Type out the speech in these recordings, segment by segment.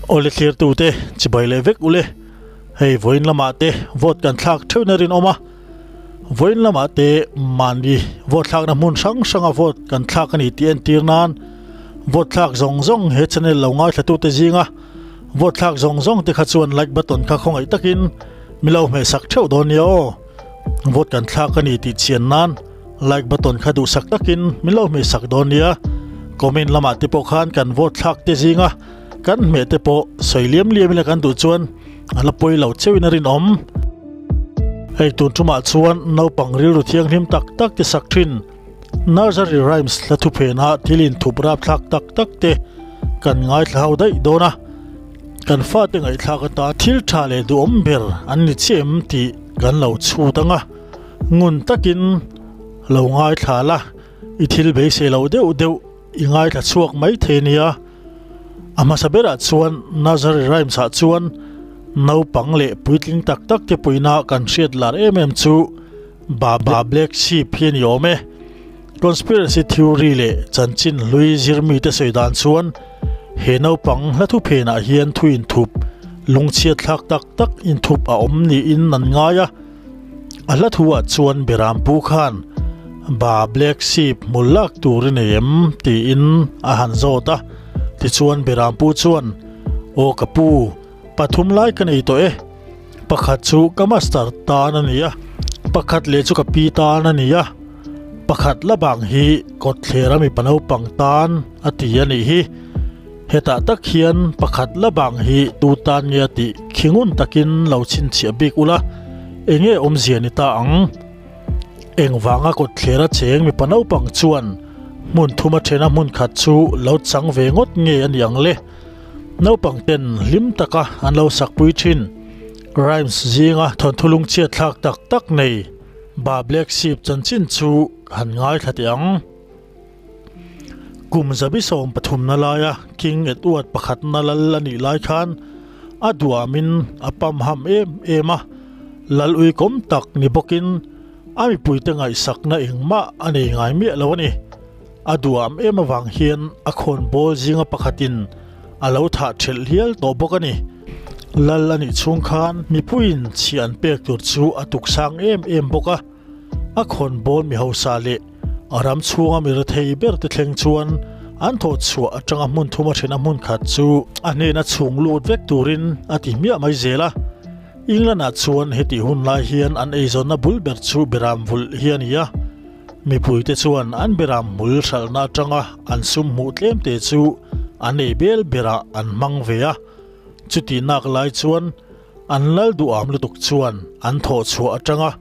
Awle thlirtute chibai leh vek ule. Hei vawiin lamah te vote kan thlak theuhna rinawm a, vawiin lamah te mahni vote thlakna hmun hrang hranga vote kan thlak a ni tih entir nan vote thlak zawng zawng he channel lo ngaithlatute zinga vote thlak zawng zawng te kha chuan like button kha khawngaih takin mi lo hmehsak theuh dawn nia aw. Vote kan thlak a ni tih chian nan like button kha duhsak takin min lo hmehsak dawn nia. Comment lamah te pawh khan kan vote thlak te zinga Kan hmeh te pawh sawi liam liam ila kan duh chuan a la pawi lo cheuhin a rinawm. Hei tun tumah chuan naupang rilru thianghlim tak tak te sak thin Nursery Rhymes hla thuphenah thil inthup rapthlak tak tak te kan ngaithla ho daih dawn a, kan fate ngaihthlak atan thil tha leh duhawm ber an ni chiah em tih kan lo chhut ang a, ngun takin lo ngaithla la i thil beisei loh deuh deuh i ngaithla chhuak mai thei nia. A hmasa berah chuan Nursery Rhymes ah chuan naupang leh puitling tak tak te puina kan hriat lar em em chu Baba Black Sheep hi a ni awm e. Conspiracy theory leh chanchin hlui zirmi te sawi dan chuan he naupang hla thu phenah hian thu inthup lungchhiat thlak tak tak inthup a awm niin an ngai a. A hla thu ah chuan Berampu khan Ba Black Sheep hmul lak tur i nei em? tiin a han zawt a. Tichuan Berampu chuan, Aw ka pu, pathum lai ka nei tawh e. Pakhat chu ka master tan a ni a, pakhat leh chu ka pi tan a ni a, pakhat la bang hi kawtthler a mipa naupang tan a ti a nih hi. Hetah tak hian pakhat la bang hi tu tan nge a tih khi ngun takin lo chhinchhiah bik ula, enge awmzia ni ta ang? Engvanga kawtthler a cheng mipa naupang chuan hmun thuma thena hmun khat chu lo chang ve ngawt nge a ni ang le? Naupang ten hlim taka an lo sakpui thin. Rhymes zinga thawnthu lungchhiat thlak tak tak nei Ba Black Sheep chanchin chu han ngaithla teh ang. Kum zabi 13na laia King Edward pakhatna lal a nih lai khan a duamin a pamham em em a, lal uikawm tak ni bawkin a mipuite ngaihsakna engmah a nei ngai miah lo a ni. A duam em avang hian a khawnbawl zinga pakhatin a lo thah thelh hial tawh bawk a ni. Lal a nih chhung khan mipuiin chhiah an pek tur chu a tuksang em em bawk a, a khawnbawl mi hausa leh A ram chhunga mi rethei ber te thleng chuan an thawh chhuah atanga hmun thuma thena hmun khat chu a hnena chhung lut vek turin a ti hmiah mai zel a. England ah chuan hetih hun lai hian an eizawnna bul ber chu beram vulh hi a ni a. Mipuite chuan an beram hmul hralhna atanga an sum hmuh tlem te chu an ei bel berah an hmang ve a. Chutih nak lai chuan an lal duham lutuk chuan an thawh chhuah atanga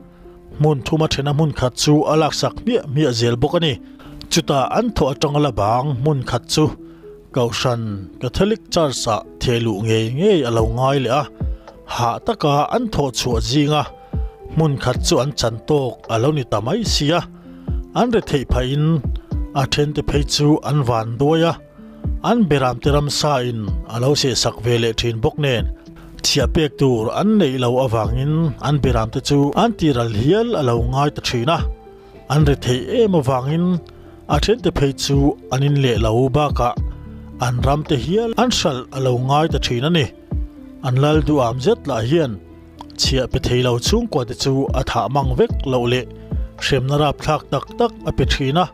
Hmun thuma thena hmun khat chu a laksak hmiah hmiah zel bawk a ni. Chutah an thawh atanga la bang hmun khat chu Kohhran Catholic Church-ah theh luh ngei ngei a lo ngai leh a, hah taka an thawh chhuah zinga hmun khat chu an chan tawk a lo ni ta mai si a, an retheih phahin a thente phei chu an van duai a. An beramte ramsa in a lo sehsak ve leh thin bawk nen, chhiah pek tur an neih lo avangin an beramte chu an tiral hial a lo ngai ta thin a. An ri theih em avangin a thente phei chu an in leh lo bakah an ramte hial an hralh a lo ngai ta thin a ni. An lal duham zet lah hian chhiah pe thei lo chhungkua te chu a thah mang vek loh leh hremna rapthlak tak tak a pe thin a.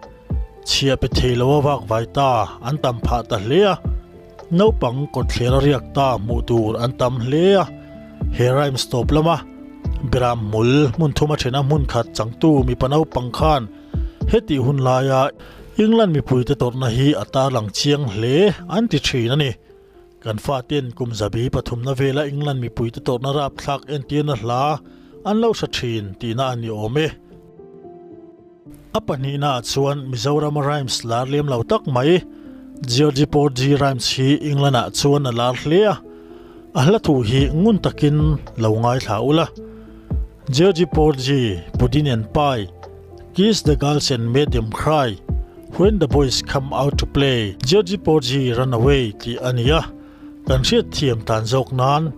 Chhiah pe thei lo a vak vai ta an tam phah ta hle a, naupang kawtthler a riak ta hmuh tur an tam hle a, he rhymes tawp lama Beram hmul hmun thuma thena hmun khat changtu mipa naupang khan hetih hun laia England mipuite tawrhna hi a tarlang chiang hle an ti thin a ni. Kan faten kum zabi pathumna vela England mipuite tawrhna rapthlak entirna hla an lo hre thin tihna a ni awm e. A pahnihnaah chuan Mizorama rhymes lar lem lo tak mai, Georgie Porgy rhymes hi England-ah chuan a lar hle a, a hla thu hi ngun takin lo ngaithla ula. Georgie Porgy, Puddin and Pie, Kiss the girls and made them cry, When the boys come out to play, Georgie Porgy run away tih a ni a, kan hriat thiam tan zawk nan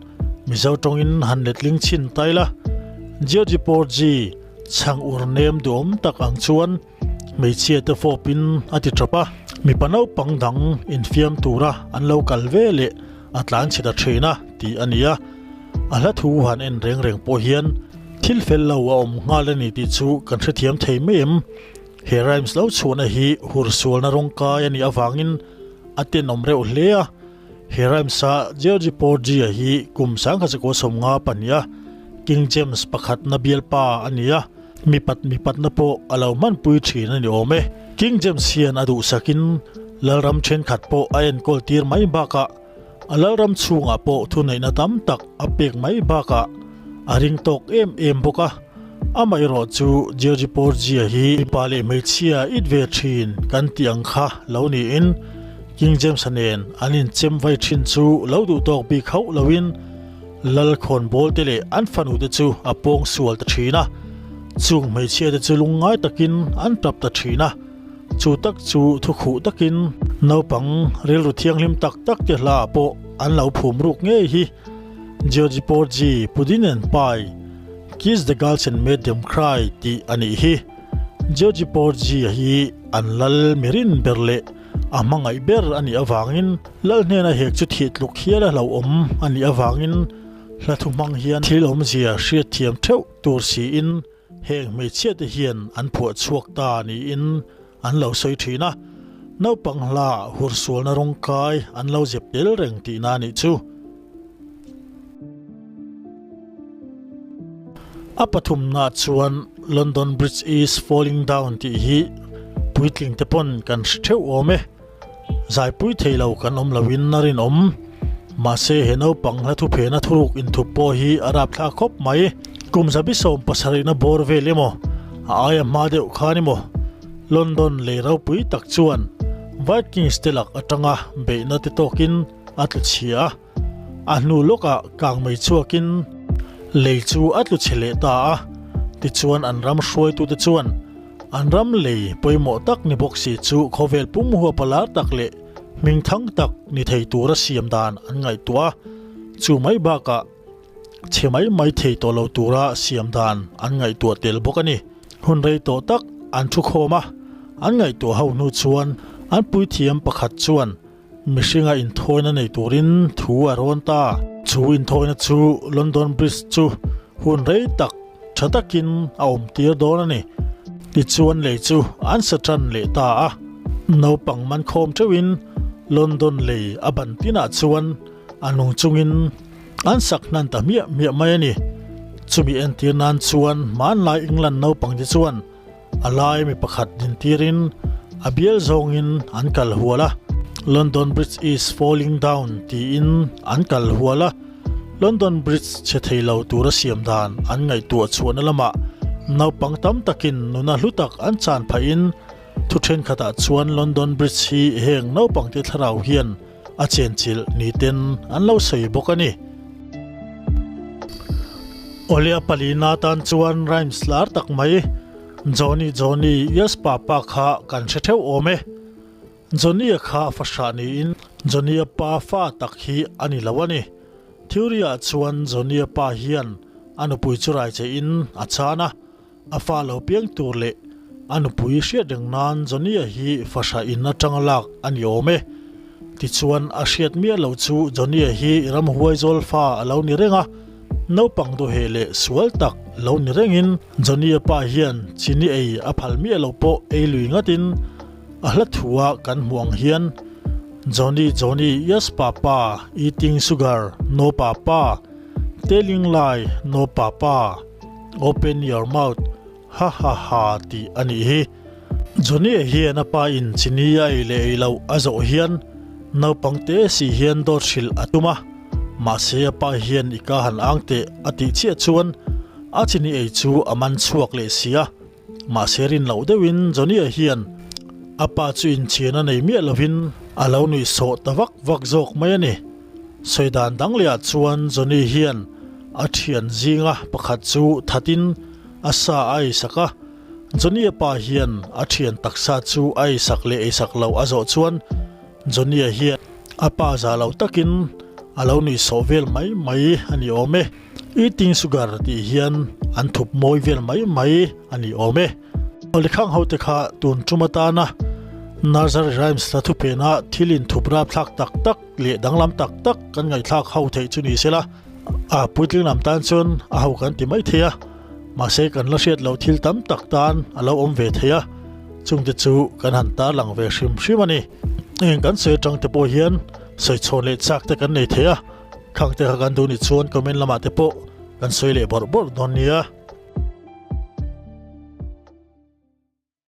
Mizo tawngin han letling chhin ta ila. Georgie Porgy, Chhang ur nem duhawm tak ang chuan hmeichhia te fawpin a ti tap a, mipa naupang dang infiam tura an lo kal ve leh. a tlan chhe ta thin a tih a ni a. A hla thu han en reng reng pawh hian thil fel lo a awm nghal a ni tih chu kan hrethiam thei mai em? He rhymes lo chhuahna hi hursualna rawngkai a nih avangin a tenawm reuh hle a. He rhymes-a Georgie Porgy-a hi kum 1952 a King James pakhatna bialpa a ni a, mipat mipatna pawh a lo hmanpui thin a ni awm e. King James hian a duhsakin lalram thenkhat pawh a enkawl tir mai bakah a lalram chhungah pawh thuneihna tam tak a pek mai bakah a ring tawk em em bawk a. Amaherawh chu Georgie Porgy-a hi mipa leh hmeichhia it ve thin kan tih ang kha lo niin King James-a nen an inchem vai thin chu lo duh tawk bik hauh loin Lal khawnbawl te leh an fanu te chu a pawng sual ta thin a, chung hmeichhia te chu lungngai takin an tap ta thin a, chu tak chu thukhuh takin naupang rilru thianghlim tak tak te hla ah pawh an lo phum ruk ngei hi. Georgie Porgy, Pudding and Pie, Kiss the Girls and Made Them Cry tih a nih hi. Georgie Porgy-a hi an lal mirin ber leh a hmangaih ber a nih avangin lal hnena hek chu thih tluk hial a hlauhawm a nih avangin hla thu hmang hian thil awmzia hriatthiam theuh tur siin heng hmeichhia te hian an phuah chhuak ta niin an lo sawi thin a, naupang hla hursualna rawngkai an lo zep tel reng tihna a nih chu. A pathumna chuan London Bridge is falling down tih hi puitling te pawn kan hre theuh awm e. Zaipui thei lo kan awm loin a rinawm. Mahse he naupang hla thuphena thuruk inthup pawh hi a rapthlak khawp mai. Kum 77na bawr vel emaw a aia hma deuh khan emaw London lei ropui tak chuan Vikings te lak atanga beihna te tawkin a tlu chhia a. A hnu lawkah kangmei chhuakin lei chu a tlu chhe leh ta a, tichuan an ram hruaitute chuan an ram lei pawimawh tak ni bawk si chu khawvel pum huapa lar tak leh hmingthang tak ni thei tura siam dan an ngaihtuah a, chu mai bakah chhe mai mai thei tawh lo tura siam dan an ngaihtuah tel bawk a ni. Hun rei tawh tak an thu khawm a, an ngaihtuah ho hnu chuan an puithiam pakhat chuan Mihringa inthawina nei turin thu a rawn ta. Chu inthawina chu London Bridge chu hun rei tak tha takin a awm tir dawn a ni. Tichuan lei chu an sa tan leh ta a. Naupang man khawm teuhin London lei a ban tinah chuan a nung chungin an sak hnan ta hmiah hmiah mai a ni. Chumi entir nan chuan hmanlai England naupangte chuan A lai mi pakhat din tirin a bial zawngin an kal hual a, London Bridge is falling down tiin an kal hual a, London Bridge chhe thei lo tura siam dan an ngaihtuah chhuahna lamah naupang tam takin nuna hlu tak an chan phahin thu thenkhatah chuan London Bridge hi heng naupangte thlarau hian a chenchilh niten an lo sawi bawk a ni. Awle a palina tan chuan rhymes lar tak mai Johnny Johnny Yes Papa kha kan hre theuh awm e. Johnny-a kha a fahrah niin Johnny-a pa fa tak hi a ni lo a ni. Theory-ah chuan Johnny-a pa hian a nupui chu raicheihin a chan a. A fa lo piang tur leh a nupui hriat reng nan Johnny-a hi fahrah in atanga lak a ni awm e. Tichuan a hriat miah loh chu Johnny-a hi ramhuai zawl fa a lo ni reng a, naupang dawheh leh sual tak lo ni rengin Johnny-a pa hian chini ei a phal miah loh pawh ei lui ngatin a hla thua kan hmuh ang hian Johnny Johnny yes papa eating sugar no papa telling lie no papa Open your mouth, ha ha ha tih a nih hi. Johnny-a hian a pa in chini a ei leh ei loh a zawh hian naupang te si hian dawt hrilh a tum a, mahse a pa hian i ka han ang teh a tih chiah chuan a chini ei chu a man chhuak leh si a, mahse rin loh deuhin Johnny-a hian a pa chu inchhian a nei miah lovin a lo nuih sawh ta vak vak zawk mai a ni. Sawi dan dang lehah chuan Johnny hian a thian zinga pakhat chu thatin a sa a eisak a, Johnny-a pa hian a thian taksa chu a eisak leh eisak loh a zawh chuan Johnny-a hian a pa za lo takin a lo nuihsawh vel mai mai a ni awm e. Eating sugar tih hian an thup mawi vel mai mai a ni awm e. Awlekhang hote kha tun tum atana. Nursery Rhymes hla thupena thil inthup rapthlak tak tak leh danglam tak tak kan ngaihthlak ho theih chu ni sela, a puitling lam tan chuan a ho kan ti mai thei a, mahse kan la hriat loh thil tam tak tan a lo awm ve thei a, chungte chu kan han tarlang ve hrim hrim a ni. Heng kan sawi atang te pawh hian sawi chhawn leh chak te kan nei thei a, khangte kha kan duh ni chuan comment lamah te pawh kan sawi leh bawrh bawrh dawn nia.